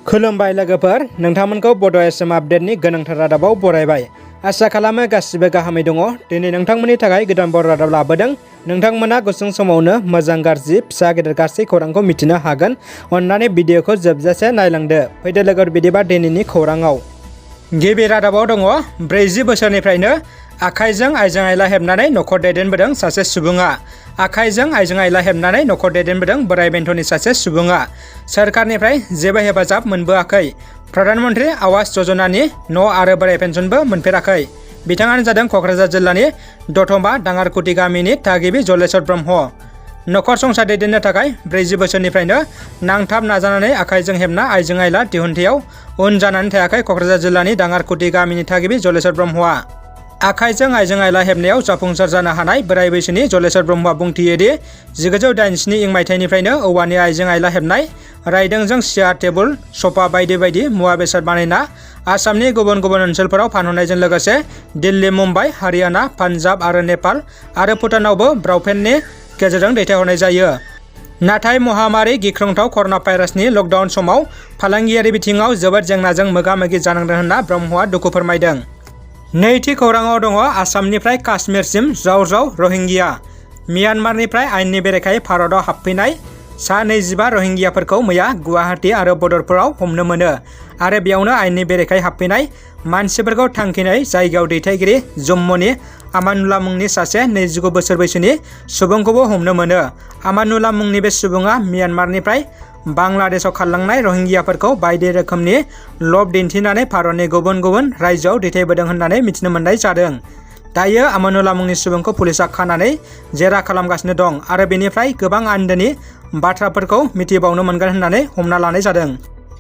खुलुमबाय लोगोफोर, नोंथांमोनखौ बड' एसएम आपडेटनि गोनांथार रादाबाव बरायबाय। आसा खालामो गासिबो गाहामै दङ। दिनै नोंथांमोननि थाखाय गोदान बर' रादाब लाबोदों। नोंथांमोना गुसुं समावनो मोजां गाज्रि फिसा गेदेर गासै खौरांखौ मिथिनो हागोन। अन्नानै भिडिअखौ जोबजासे नायलांदो। फैदो लोगोफोर, बिदिबा दिनैनि खौराङाव गिबि रादाबाव दङ। 40 बोसोरनिफ्रायनो आखाइजों आइजें आइला हेबनानै न'खर दैदेनबोदों सासे सुबुङा। आखाइजों आइजें आइला हेबनानै न'खर दैदेनबोदों बोराइ बेन्थ'नि सासे सुबुङा। सोरखारनिफ्राय जेबो हेफाजाब मोनबोआखै। प्रधान मन्त्रि आवास यजनानि न' आरो बोराइ पेन्सनबो मोनफेराखै। बिथाङानो जादों क'क्राझार जिल्लानि दतमा दाङारकुटि गामिनि थागिबि जलेश्वर ब्रह्म। न'खर संसार दैदेननो थाखाय 40 बोसोरनिफ्रायनो नांथाब नाजानानै आखाइजों हेबना आइजें आइला दिहुनथायाव उन जानानै थायाखै क'क्राझार जिल्लानि दाङारकुटि गामिनि थागिबि जलेश्वर ब्रह्मआ। आखाइजों आइजें आइला हेबनायाव जाफुंसार जानो हानाय बोराइ बैसोनि जलेश्वर ब्रह्मआ बुंथियोदि 1987 इं मायथाइनिफ्रायनो औवानि आइजें आइला हेबनाय, रायदोंजों सियार, टेबुल, सफा बायदि बायदि मुवा बेसाद बानायना आसामनि गुबुन गुबुन ओनसोलफोराव फानहरनायजों लोगोसे दिल्ली, मुम्बाइ, हारियाना, पान्जाब आरो नेपाल आरो भुटानावबो ब्राउपेननि गेजेरजों दैथायहरनाय जायो। नाथाय महामारि गिख्रंथाव कर'ना भाइरासनि लकडाउन समाव फालांगियारि बिथिङाव जोबोद जेंनाजों मोगा मोगि जानांदों होनना ब्रह्मआ दुखु फोरमायदों। नैथि खौराङाव दङ। आसामनिफ्राय काश्मीरसिम ज्राव ज्राव रहिंग्या। म्यानमारनिफ्राय आयेननि बेरेखायै भारतआव हाबफैनाय सा 25 रहिंग्याफोरखौ मैया गुवाहाटी आरो बदरपुराव हमनो मोनो आरो बेयावनो आयेननि बेरेखायै हाबफैनाय मानसिफोरखौ थांखिनाय जायगायाव दैथायगिरि जम्मुनि आमानुल्लाह मुंनि सासे 29 बोसोर बैसोनि सुबुंखौबो हमनो मोनो। आमानुल्लाह मुंनि बे सुबुङा म्यानमारनिफ्राय बांलादेशआव खारलांनाय रहिंग्याफोरखौ बायदि रोखोमनि लब दिन्थिनानै भारतनि गुबुन गुबुन रायजोआव दैथायबोदों होननानै मिथिनो मोननाय जादों। दायो आमानुल्लाह मुंनि सुबुंखौ पुलिसआ खानानै जेरा खालामगासिनो दं आरो बेनिफ्राय गोबां आन्दोनि बाथ्राफोरखौ मिथिबावनो मोनगोन होननानै हमना लानाय जादों।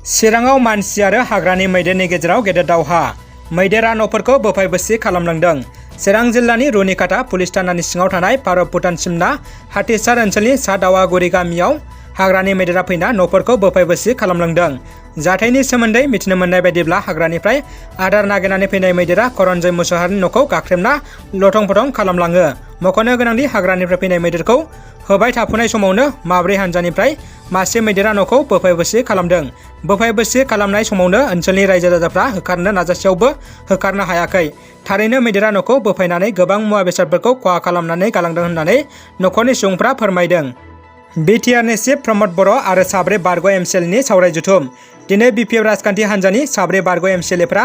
चिराङाव मानसि आरो हाग्रानि मैदेरनि गेजेराव गेदेर दावहा। मैदेरा न'फोरखौ बोफाय-बोसि खालामलांदों। चिरां जिल्लानि रुनिकाटा पुलिस थानानि सिङाव थानाय भारत-भुटान सिमना हाथिसार ओनसोलनि सा दावागुरि गामियाव हाग्रानि मैदेरा फैना न'फोरखौ बोफाय-बोसि खालामलांदों। जाथायनि सोमोन्दै मिथिनो मोननाय बायदिब्ला हाग्रानिफ्राय आदार नागिरनानै फैनाय मैदेरा करन्जय मुसाहारिनि न'खौ गाख्रेबना लथं-फथं खालामलाङो। मख'नो गोनांदि हाग्रानिफ्राय फैनाय मैदेरखौ होबाय थाफुनाय समावनो माब्रै हानजानिफ्राय मासे मैदेरा न'खौ बोफाय-बोसि खालामदों। बोफाय-बोसि खालामनाय समावनो ओनसोलनि रायजो राजाफ्रा होखारनो नाजासेयावबो होखारनो हायाखै। थारैनो मैदेरा न'खौ बोफायनानै गोबां मुवा बेसादफोरखौ खहा खालामनानै गालांदों होननानै न'खरनि सुबुंफ्रा फोरमायदों। बिटिआरनि चिफ प्रमद बर' आरो साब्रै बारग' एमसिएलनि सावराय जथुम। दिनै बिपिएफ राजखान्थि हान्जानि साब्रै बारग' एमसिएलएफ्रा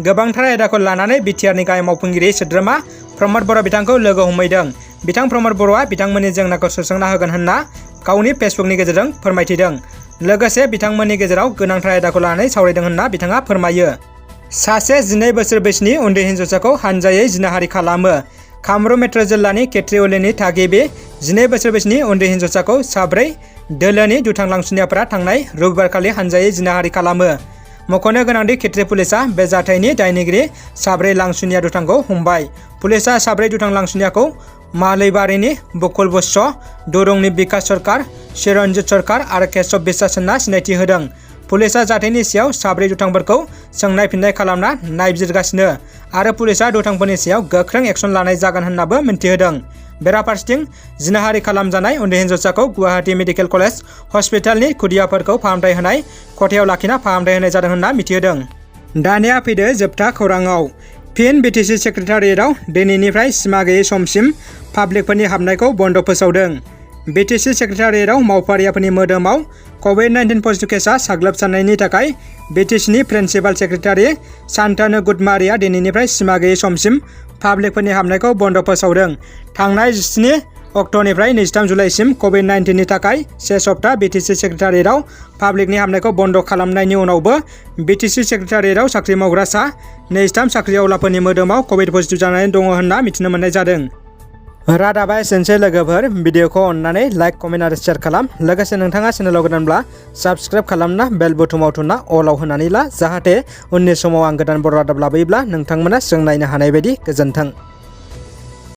गोबांथार आयदाखौ लानानै बिटिआरनि गाहाय मावफुंगिरि सोद्रोमा प्रमद बर' बिथांखौ लोगो हमहैदों। बिथां प्रमद बर'आ बिथांमोननि जेंनाखौ सुस्रांना होगोन होनना गावनि फेसबुकनि गेजेरजों फोरमायथिदों। लोगोसे बिथांमोननि गेजेराव गोनांथार आयदाखौ लानानै सावरायदों होनना बिथाङा फोरमायो। सासे 12 बोसोर बैसोनि उन्दै हिन्जावसाखौ हानजायै जिनाहारि खालामो। कामरुप मेट्र' जिल्लानि खेत्रिउलिनि थागिबि 12 बोसोर बैसोनि उन्दै हिन्जावसाखौ साब्रै दोलोनि दुथां लांसुनियाफोरा थांनाय रबिबारखालि हानजायै जिनाहारि खालामो। मख'नो गोनांदि खेत्रि पुलिसआ बे जाथायनि दायनिगिरि साब्रै लांसुनिया दुथांखौ हमबाय। पुलिसआ साब्रै दुथां लांसुनियाखौ मालैबारिनि बकुल बुच्च, दुरुंनि बिकास सरकार, चिरन्जित सरकार आरो केशव बिश्वास होनना सिनायथि होदों। पुलिसआ जाथायनि सायाव साब्रै दुथांफोरखौ सोंनाय फिननाय खालामना नायबिजिरगासिनो आरो पुलिसआ दुथांफोरनि सायाव गोख्रों एक्सन लानाय जागोन होननाबो मिन्थिहोदों। बेराफारसेथिं जिनाहारि खालामजानाय उन्दै हिन्जावसाखौ गुवाहाटी मेडिकेल कलेज हस्पिटालनि खुदियाफोरखौ फाहामथाय होनाय खथायाव लाखिना फाहामथाय होनाय जादों होनना मिथिहोदों। दानिया फैदो जोबथा खौराङाव। फिन बिटिसि सेक्रेटारियेटआव दिनैनिफ्राय सिमा गैयै समसिम पाब्लिकफोरनि हाबनायखौ बन्द' फोसावदों। बिटिसि सेक्रेटारियेटआव मावफारियाफोरनि मोदोमाव कभिड-19 पजिटिभ केसआ साग्लोबसारनायनि थाखाय बिटिसिनि प्रिन्सिपाल सेक्रेटारि शान्तानु गुदमारिया दिनैनिफ्राय सिमा गैयै समसिम पाब्लिकफोरनि हाबनायखौ बन्द' फोसावदों। थांनाय 17 अक्ट'निफ्राय 23 जुलाइसिम कभिड-19नि थाखाय से सप्ता बिटिसि सेक्रेटारियेटआव पाब्लिकनि हाबनायखौ बन्द' खालामनायनि उनावबो बिटिसि सेक्रेटारियेटआव साख्रि मावग्रा सा 23 साख्रिआवलाफोरनि मोदोमाव कभिड पजिटिभ जानानै दङ होनना मिथिनो मोननाय जादों। रादाबा एसेनोसै लोगोफोर। भिडिअखौ अननानै लाइक, कमेन्ट आरो शेयार खालाम। लोगोसे नोंथाङा चेनेलाव गोदानब्ला साबस्क्राइब खालामना बेल बुथुमाव थुना अलाव होनानै ला, जाहाथे उननि समाव आं गोदान बर' रादाब लाबोयोब्ला नोंथांमोना जों नायनो हानाय बायदि। गोजोन्थों।